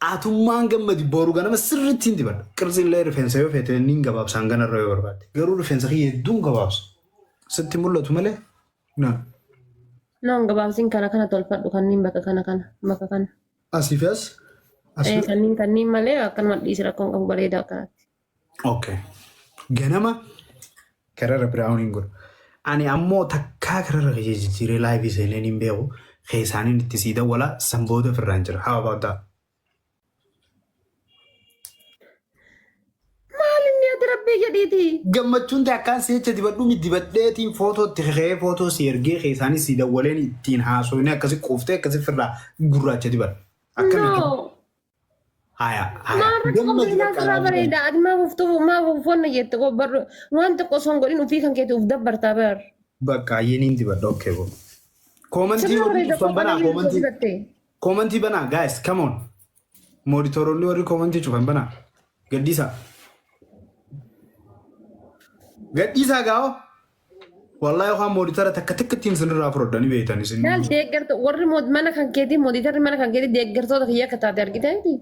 Atummaan gammadi boru ganama sirriitti hin dibadha. Qirtsi illee rifeensa yoo feete niin gabaabsaan ganarra yoo barbaadde. Garuu rifeensa kiyya hedduun gabaabsu. Sitti mul'atu malee. Na. Noon gabaabsiin kana kana tolfadhu kanniin bakka kana kana bakka kana. Asii fi as. Asii. Kanniin kanniin malee akkanuma dhiisi rakkoon qabu bareeda akkanatti. Okay. Ganama karara biraawuniin godha. Ani ammoo takkaa karara kiyya jijjiiree laayivii seeneen hin beeku. Keessaaniin itti sii dawwala san booda ofirraan jira. How about that? Maal inni ati rabbii jedhiiti? Gammachuun ta'e akkaan si jecha dibadhu mi dibadheetiin footoo itti ka'ee footoo si ergee keessaanis si dawwaleen ittiin haasofne akkasi quuftee akkasi firraa gurraacha dibadha. Akkami? No. Haya haya. Maal rakkoo Gammadi qabdu bakka sirraa laafii bareeda. Ati maaf uftuuf maaf uffanna jette koo barru waan tokko osoo hin godhin ufii kan keeti uf dabbartaa bar. Bakka ayyiniin dibadha okay bro. Koomantii Sirraa warri bareeda cuftan koo banaa qalamiin osoo koomantii. dibatte. Koomantii banaa guys come on. Mooditoroonni warri koomantii cufan banaa. Gadhiisaa. Gadhiisaa gaa'oo. Wallahi yookaan mooditara takka takkattiin isinirraa fudhadha ni beektan isin. Laal deeggarto warri mana kan keetii mooditarri mana kan keetii deeggartoota kiyya akka taate argitee miti.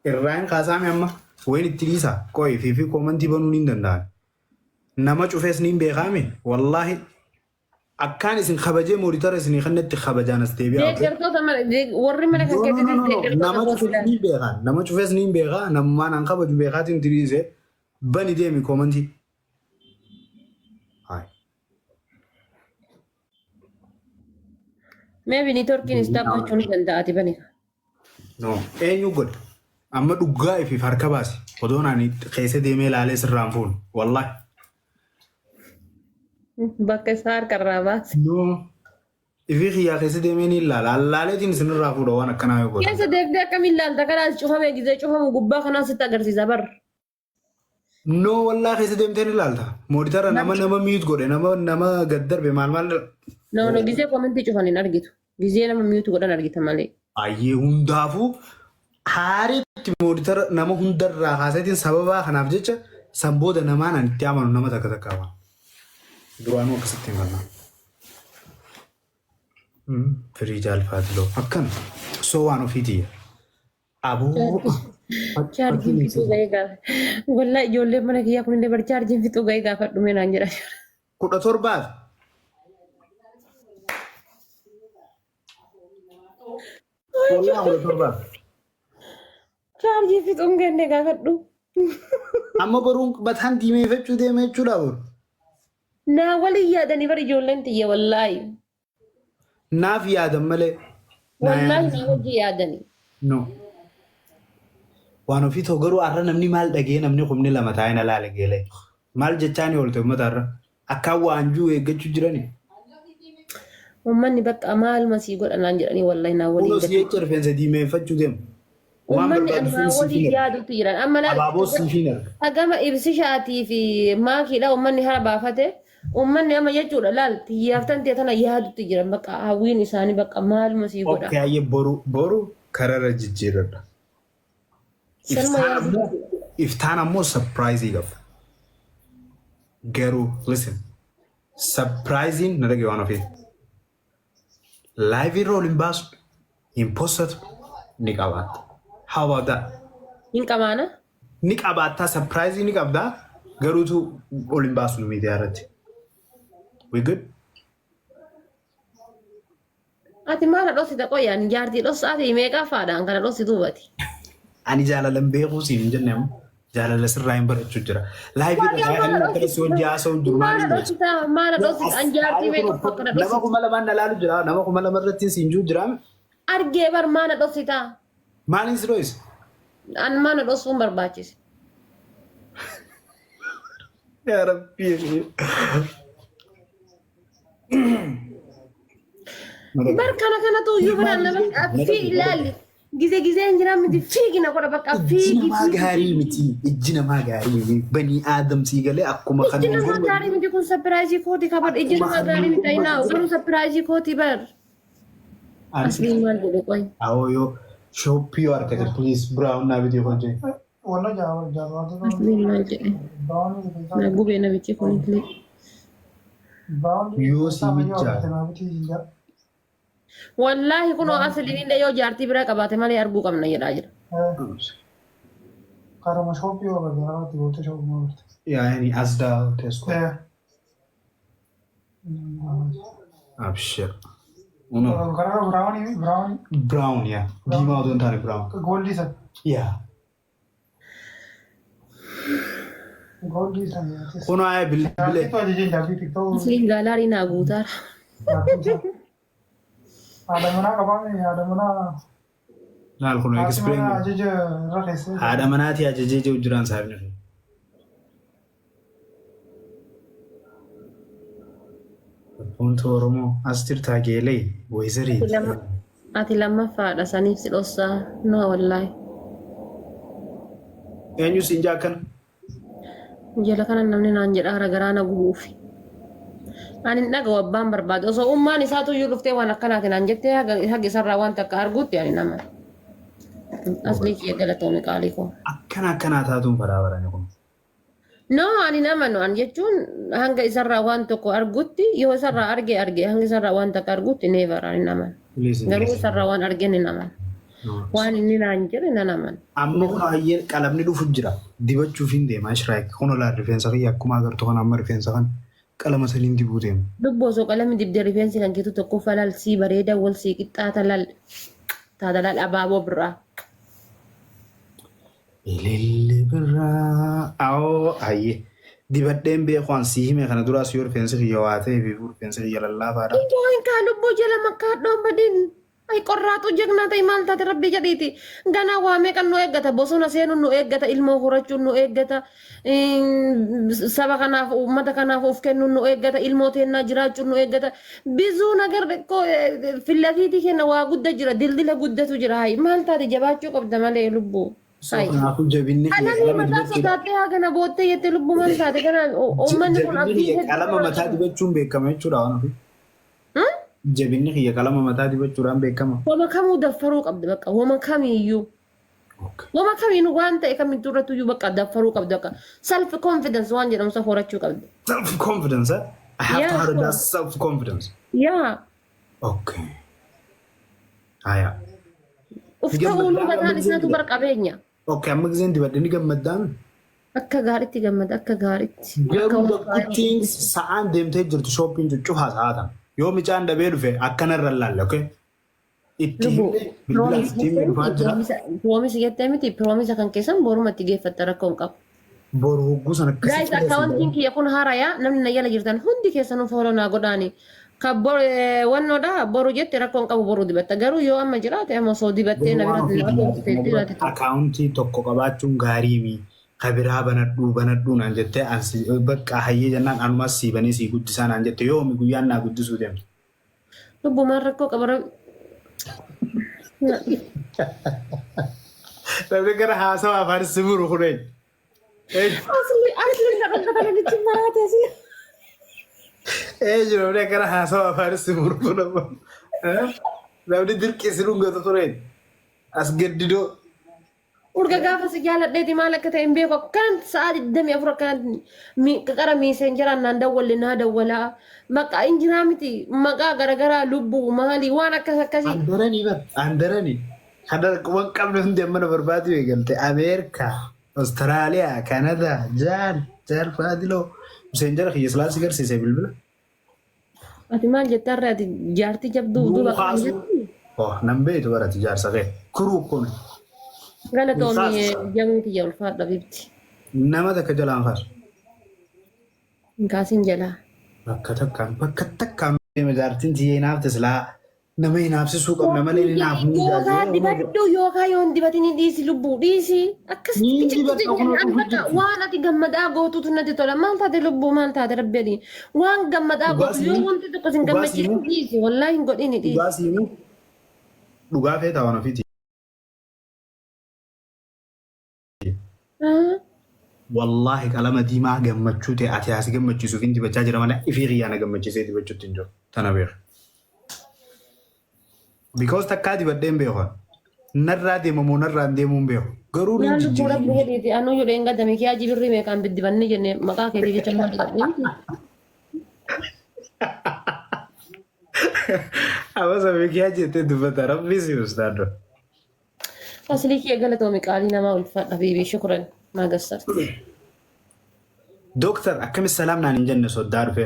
Irraa hin kaasaame amma wayin itti dhiisaa qo'i fi fi koomantii banuun hin danda'an. Nama cufees ni beekaame wallahi akkaan isin kabajee mooditara isinii kennetti kabajaan as deebi'aa. Okay? Deeggartoota mana warri mana kan No, no, no, keetii no, no. deeggartoota Nama kooti cufees laal. ni beekaan. Nama cufees ni beekaa. Namumaan an kabaju beekaatiin itti dhiise. Bani deemi koomantii. Hayi. Maybe networkiin stop gochuu ni danda'a ati bani. No. Eenyu godhe? Amma dhugaa ifiif harka baasi. Odoon ani keessa deemee ilaalee sirraan fuunu. Wallahi. Bakka isaa harka irraa baasi. No. Ifii kiyyaa keessa deemee ni ilaala. Allaaleetiin isinirraa fuudha waan akkanaa yoo gootan. Keessa deemtee akkamiin ilaalta kanaas cufamee gisee cufamu gubbaa kanaas sitti agarsiisa bar. No wallaa keessa deemtee ni ilaalta. Mooditara nama nama mute godhe nama nama gad darbe maal maal. No no gisee komentii cufan hin argitu. Gisee nama mute godhan argita malee. Baay'ee hundaafuu haariitti mooditara nama hundarraa kaaseetiin sababaa kanaaf jecha san booda namaan ani itti amanu nama takka takka waan. Duraanuu akkasitti hin fannaa. Firii jaalfaatiloo akkana soo waan ofiitiyya. Aboo. Chaarjiin fixuu ga'ee gaafa. Wallaa ijoolleen mana kiyyaa kunillee bar chaarjiin fixuu ga'ee gaafa dhume naan jedha. 17f. Wallaa 17f. Chaarjii fixuun kenne gaafadhu. Amma boruun mataan diimeeffachuu deema jechuudha boru. Naa waliin yaadanii bar ijoolleen tiyya wallaahi. Naaf yaadan malee. Naa Wallaahi yaadan. naa wajji yaadanii. No. Waan ofii ta'u garuu har'a namni maal dhagee namni 2000 taa'ee na laale geelee. Maal jechaani oolte uummata har'a? Akkaan waanjuu eeggachuu jirani. Uummanni bakka maaluma sii godha naan jedhanii wallaahi naa waliin Kunoo si gadi. jecha rifeensa diimeeffachuu deemu. Waan Uummanni barbaadu anaa sun siif waliin hin erga. yaadutti jiran. Amma laal Abaaboo siif hin erga. hagama ibsishaatii fi maakiidha uummanni hara baafate. Uummanni amma jechuudha laal xiyyaaf tantee tana yaadutti jiran bakka hawwiin isaanii bakka maaluma sii godha. Okay, ayyee boru boru karara jijjiirradha. Sanuma Iftaan yaadutti ammoo iftaan ammoo surprise qaba. Garuu listen surprising na dhagaye waan ofii. Live irra ol hin baasu, hin postatu, ni qabaatta. How about that? Hin qabaana. Ni qabaattaa surprise ni qabdaa garuutu ol hin baasu miidiyaa irratti. We good? Ati maala dhossita qoyyaan jaartii dhossaati meeqaa faadhaan kana dhossituu bati. Ani jaalala hin beekuu siin hin jenne ammoo jaalala sirraa hin barachuu jira. Live irra Maala taa'ee akkana si hojii haasa'u jiru maal maala hin dhossita maala dhossita an jaartii meeqa akkana Nama dhossita. 2000 na laalu jira nama 2000 irratti siin jiru jira. Argee bar maala dhossita. Maaliin si dho'ise? An maala dhossuun barbaachise. Yaa Rabbii. Bar kana kanatu iyyuu biraan nama fi ilaali. Gize gizeen jira miti fiigi na godha bakka Ijji fiigi namaa fiigi. gaarii miti. Ijji namaa gaarii miti. Banii Aadam sii galee akkuma Ijji kan namaa gaarii miti kun sapiraayizii kooti kabar. Ijji Akkuma namaa gaarii miti ayinaa garuu sapiraayizii kooti bar. Asliin maal godhe qoy. Awoo yoo shooppii yoo argate please brown naa bitii hojii. Walla jaawar jaawar Asliin maal jedhe. Na gubee namichi kun illee. Yoo si mijjaate. Wallaahi kunoo asliin illee yoo jaartii biraa qabaate malee arguu qabna jedhaa jira. Karuma shooppii yoo agartee karaatti gootee shooppii yoo agartee. Yaani Asda Tesco. Abshir. Uno. Karaa biraawunii biraawunii Brown yaa. Diimaa otoo hin taane brown. gooldii san Yaa. gooldii san. Kunoo ayaa bilbilee. Jaartiitu ajajee jaartii tiktoo. Asliin gaalaarii naa guutaara. Haadha manaa qabaame haadha manaa Laal kunoo haati explain. manaa ajaja irra keessee. Haadha manaatii ajajee jiru jiraan saafni. Wanti Oromoo as jirtaa geelee weezarii. Ati lammaffaadha saniif si dhossaa. No wallaahi. Eenyu siin jaakkana? Jala kana namni naan jedhaara garaa na gubuufi. Ani hin dhaga'u abbaan barbaade. Osoo ummaan isaatu iyyuu dhuftee waan akkanaati naan jettee haga isarraa waan takka arguutti ani nama. Aslii kiyya galatoome qaalii koo. Akkana akkanaa taatuun baraa barani kun. No, ani nama no. Ani jechuun hanga isarraa waan tokko argutti yoo isarraa arge arge hanga isarraa waan takka argutti never ani nama. Garuu isarraa waan arge ni nama. Waan inni naan jedhe nan amana. Amma kun hayyee qalamni dhufu jira. Dibachuuf hin deema shiraayik. Kun olaa rifeensa kiyya akkuma agartu kan amma rifeensa kan qalama saniin dibuu deema. Dubbo osoo qalamni dibdee rifeensi kan keetu tokkoffaa laal sii bareeda wal sii qixxaata laal taata laal abaaboo birraa. Ililli birraa. Awoo hayyee. Dibadheen beeku an sii hime kana duraas yoo rifeensi kiyya waa ta'e fi rifeensi kiyya lallaafaadha. Waan kaa lubbuu jala makkaa hadhoon badin. Ay qorraatu jegnaa ta'e maal taate rabbi jedhiiti. Ganaa waa meeqan nu eeggata bosona seenuun nu eeggata ilmoo horachuun nu eeggata saba kanaaf uummata kanaaf of kennuun nu eeggata ilmoo teennaa jiraachuun nu eeggata. Bizuu nagar fillafiitii kenna waa gudda jira dildila guddatu jira hayi maal taate jabaachuu qabda malee lubbuu. So kanaafuu jabinni kiyya Qalama qalama mataa dibachuudha. sodaattee haa kana boottee jettee lubbuu maal taate kana uummanni kun Jabinni abdii kiyya hedduu qalama mataa dibachuun beekama jechuudha waan ofii. Jabinni kiyya qalama mataa dibachuudhaan beekama. Wama kamuu daffaruu qabda bakka wama kamiiyyuu. Wama kamiinuu waan ta'e kamittuu irratti iyyuu bakka daffaruu qabda bakka self confidence waan jedhamu isa horachuu qabda. Self confidence, eh? I have to Yeah, have that sure. self confidence. Yaa Okay. Haya. uf Ni ta'uu gammaddaa mataan amma isaatu giseen bar qabeenya. Okay, amma giseen dibadhe ni gammaddaame. Akka gaariitti gammada akka gaariitti. Akka Garuu waan the good things sa'aan deemtee jirtu shopping cuccufaa sa'a tan. Yoo micaan dhabee dhufe akkanarra laalle, okay? Itti Lubbuu himne bilbilaan itti himne dhufaa jira. promise jettee miti promise kan keessan borumatti geeffatta rakkoo hin qabu. Boru hogguu sana Guys, akkasitti akkaawuntiin kiyya kun haarayaa namni na jala jirtan hundi keessanuu follow naa godhaani. Ka wannoodha boru jette rakkoon qabu boru dibatta. Garuu yoo amma jiraate amma osoo dibattee na waan biratti na ofii teettee jiraate. Akaawuntii tokko qabaachuun gaarii mi ka biraa banadhuu banadhuu naan jettee ansi bakka hayyee jennaan anumas sii banee sii guddisaa naan jette yoomi guyyaan naa guddisuu deemte. Lubbumaan rakkoo qaba. Namni gara haasawaa afaan si muru kun eenyu? Asli asli na dhaqqa namichi maraate asli. Eenyu namni gara haasawaa afaan si muru kun ammoo? Namni dirqii si dhungatu ture eenyu? As gaddidoo. Urga gaafa si jaaladheeti maal akka ta'e hin beeku akkanatti sa'a 24 akkanatti qara miiseenjaraan naan dawwalle naa dawwalaa maqaa injiraa miti maqaa garagaraa lubbuu maali waan akkas akkasii. Andaranii bar andaranii kana waan qabne hundi amma na barbaadu eegalte Ameerikaa, Awustiraaliyaa, Kanadaa, Jaal, Jaal Faadiloo. Miseenjara kiyya silaa si garsiise bilbila. Ati maal jettaa irraa ati jaartii jabduu duuba Nuu kaasu. Oh, nan beektu barati jaarsa kee. Kuruu kun Galatoomii jamuu kiyya ulfaadha bibti. Nama takka jalaan kaasu. Kaasin jalaa. Bakka takkaan bakka takkaan deema jaartiin tiyyee hinaafte silaa nama hinaafsisuu qabna malee ni naaf Yookaan dibadhu yookaan yoo hin dibatin dhiisi lubbuu dhiisi. Akkasitti Niin ciccittu dibadha kunoo jennaan dhufu bakka jirti. waan ati gammadaa gootutu natti tola. Maal taate lubbuu maal taate rabbi adii. Waan gammadaa Dhugaa gootu yoo siinuu wanti tokko sin dhugaa gammachiisu siinuu dhiisi. Wallaahi hin godhini dhiisi. dhugaa siinuu dhugaa feetaa waan ofiiti. Wallaahi qalama diimaa gammachuu ta'e ati asi gammachiisuuf hin dibachaa jira malee ifii kiyyaa na gammachiisee dibachuutti hin jiru. Tana beeku. Because takkaa dibadhee hin beeku. Narraa deema moo narraa hin deemuu hin beeku. Garuu nan Naan lubbuu rabbi jijjiirama. jedhiiti anuu yoo dheengadame kiyaa jibirrii meeqaan biddibanne jenne maqaa keetii jecha maal dibadhee miti. Amma sabikiyaa jettee dubbata rabbii si ustaaddo. Aslii kiyya galatoomi qaalii namaa ulfaadha biibii shukran maa gassarti. Dooktar akkami salaam naan hin jenne soddaa dhufe.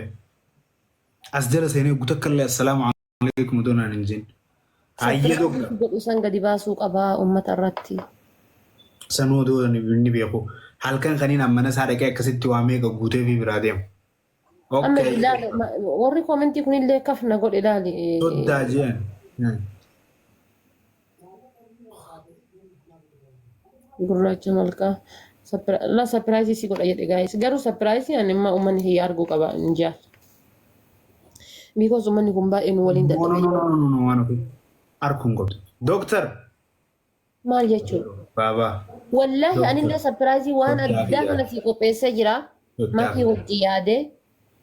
As jala seenee guutakka illee assalaamu alaikum otoo naan hin jenne. Hayyee dooktar. Godhu san gadi baasuu qabaa uummata irratti. Sanuu odoo inni beeku. Halkan kaniin ammana isaa dhaqee akkasitti waa meeqa guutee fi biraa deemu. Amma Okay. ilaali warri koomentii kunillee kafna godhe ilaali. Soddaa jeen. Gurraacha malkaa. La sapiraayisii si godha jedhe gaayis. Garuu sapiraayisii ani immoo uummanni hiyya arguu qaba hin jaa. Because uummanni kun baay'ee nu waliin No, no, dadhabee. no, no, no, no, waan ofii. Arkuun qabdu. Dooktar. Maal jechuudha? Baabaa. Wallaahi Dooktar. anillee sapiraayisii waan Soddaa addaa fi kana si qopheessee jira. Soddaa Makii fi wajji yaadee.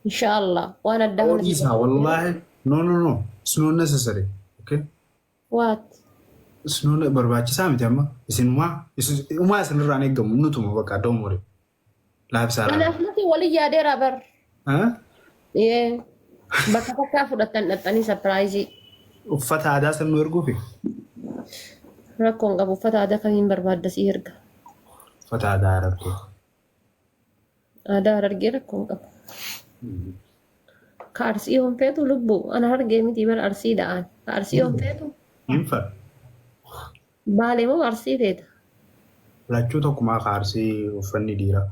Inshaallah waan addaa kana si Isaa qopheessee. wallaahi. No, no, no. It's not necessary. Okay? What? It's not barbaachisaa miti amma. Isin umaa isinirraan eeggamu nutuma bakka don't worry. Laabsaa laala. Kanaaf nuti waliin yaadeera bar. Yee. Bakka takkaa fudhattan dhaxxanii sapiraayisii. Uffata aadaa san nu erguufi? Rakkoon qabu uffata aadaa kamiin barbaadda si erga. Uffata aadaa Harargee. Aadaa Harargee rakkoon qabu. Ka Arsii hon feetu lubbu ana Harargee miti bara Arsii da'aan. Ka Arsii hon feetu Hin fedhu. Baalee moo Arsii feeta? Lachuu tokkumaa ka Arsii uffanni dhiiraa.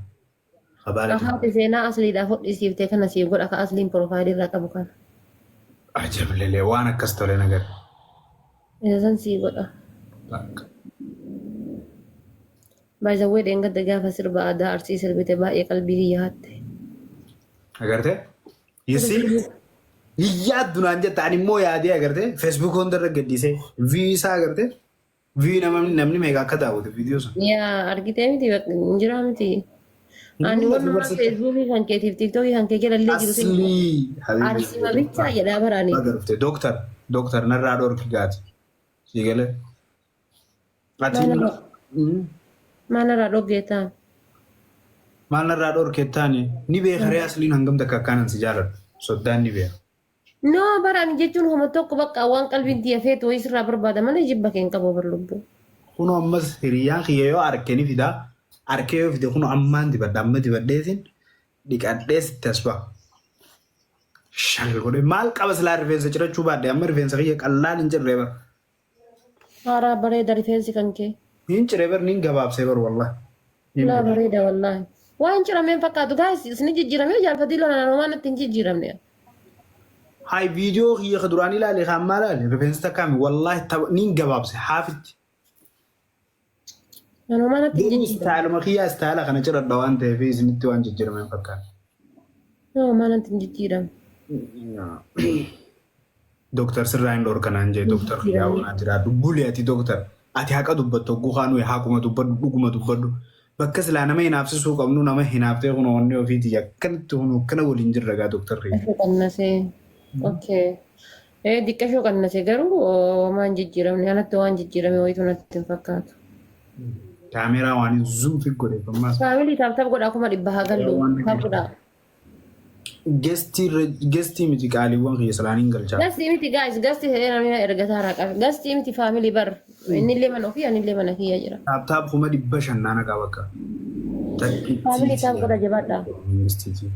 Ka Baalee Ka haati seenaa asliidhaaf hodhisiifte kana siif godha ka asliin piroofaayilii irraa qabu kana. Ajab lelee waan akkas tole nagar. Isa san sii godha. Bakka. By the way dheengadda gaafa sirba aadaa Arsii sirbite baay'ee qalbii kiyya hatte. Agartee? You see? Hin yaaddu naan jetta ani immoo yaadee agartee Facebook hundarra gadhiisee view isaa agartee view nama namni meeqa akka daawwate viidiyoo sun. Yaa argitee miti hin jiraa miti. Ani Mul'atu warra barsiisa. Feesbuukii kan keetiif Tiiktookii kan kee jala illee jiru sin Aslii habibi. Arsima bichaa jedhaa baraani. Baga dhufte dooktar dooktar narraa dhorki gaati. Sii galee. Ati Maal narraa dhoggeettaan? Maal narraa dhorkettaani? Ni beeka ree asliin hangam takka akkaanan si jaaladhu. Soddaan ni beeka. No bara ani jechuun homa tokko bakka waan qalbiin tiyya feetu wayii sirraa barbaada malee jibba kee hin qabu bar lubbuu. Kunoo ammas hiriyaan kiyya yoo arke ni fidaa. Arkee yoo fide kunoo ammaan dibadha amma dibadheetiin dhiqadhee sitti as ba'a. Shal godhe maal qaba silaa rifeensa cirachuu baadhe amma rifeensa kiyya qallaan hin cirree bara. Haaraa bareeda rifeensi kan kee. Hin ciree bar nin gabaabsee bar wallahi. Laa bareeda wallaahi. Waan cirameen fakkaatu guys isin jijjiiramee jaalfatii lola waan natti hin jijjiiramne. Hay viidiyoo kiyya ka duraan ilaale ka ammaa ilaale rifeensi takkaami wallahi nin gabaabse haafitti. Nanumaa natti hin Garuu jijjiiramne. istaayiluma kiyyaa istaayila kana ciradha waan ta'eef isinitti waan jijjiirame hin fakkaatu. Nanumaa natti hin jijjiiramne. Doktar sirraa hin dhorkanaan jee doktar kiyyaa onaa jiraadhu buli ati doktar ati haqa dubbattu hogguu kaanuu haquma dubbadhu dhuguma dubbadhu bakka silaa nama hinaafsisuu qabnu nama hinaaftee kun onnee ofiiti akkanatti kun akkana waliin jirra gaa doktar kiyya. Diqqashoo qannasee. Okay. Ee diqqashoo qannasee garuu homaa hin jijjiiramne alatti waan jijjiirame wayitu natti hin fakkaatu. Kaameeraa waan zoom fi godhe ammaas. Faamilii taap taap godhaa 100,000 haa gallu. Taap godhaa. Gestii miti qaaliiwwan kiyya silaan hin galchaa. Gastii miti guys gastii ta'ee namni erga taaraa qabe. Gastii miti faamilii bar. Innillee mana ofii anillee mana kiyya jira. Taap taap 500,000 naana qaba bakka. Faamilii taap godha jabaadha. Gestiitii.